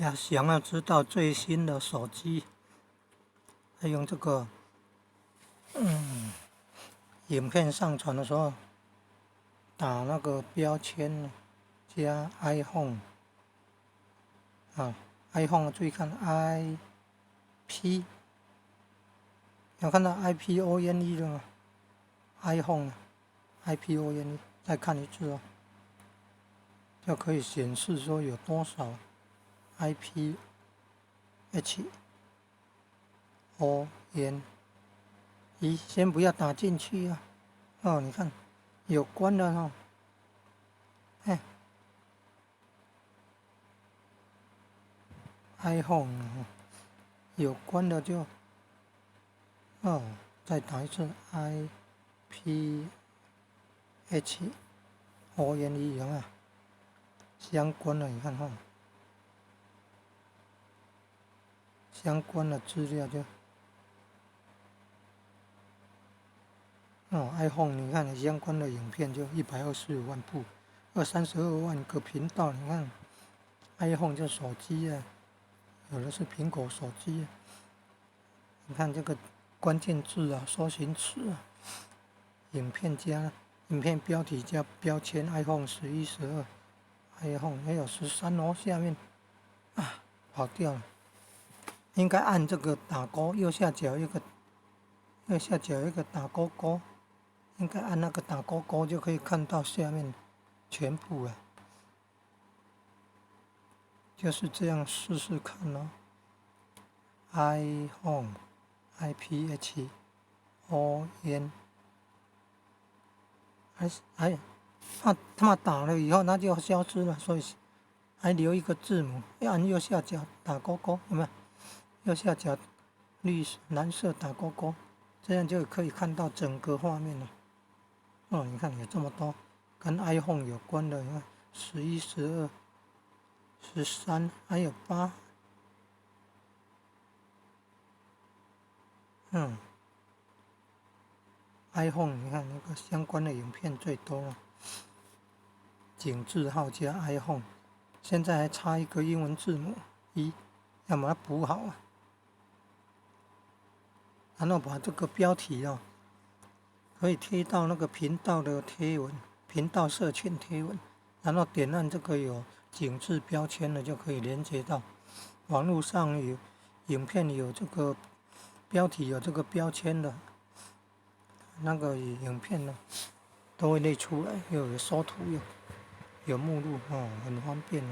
要想要知道最新的手機，要用這個，影片上傳的時候，打那個標籤加 iPhone，啊，iPhone 注意看 I P，有看到 iPONE 了嗎？iPhone，IPONE，再看一次哦，就可以顯示說有多少 IPHONE，先不要打進去啊！哦，你看，有關的哦，哎，iPhone 有關的就，哦，再打一次 IPHONE 有沒有？相關的你看哈，相關的資料就。哦，iPhone 你看相關的影片就125萬部，二三十二萬個頻道，你看，iPhone 就手機啊，有的是蘋果手機，你看這個關鍵字啊，搜尋詞啊，影片加影片標題加標籤，iPhone 11、12，iPhone 還有13哦，下面啊跑掉了，應該按這個打勾，右下角一個，右下角一個打勾勾。應該按那個打勾勾就可以看到下面全部了，就是這樣試試看咯。iPhone I P H O N，還是還他打了以後，那就消失了，所以還留一個字母，要按右下角打勾勾，有沒有？右下角綠色藍色打勾勾，這樣就可以看到整個畫面了。哦，你看有這麼多跟 iPhone 有關的，你看11、12、13，還有8。iPhone 你看那個相關的影片最多了。井字號加 iPhone，現在還差一個英文字母 E，要把它補好啊。然後把這個標題哦，可以貼到那個頻道的貼文，頻道社群貼文，然後點按這個有井字標籤的，就可以連接到網絡上有影片有這個標題有這個標籤的，那個影片呢，都會列出來，又有縮圖，又有目錄哦，很方便。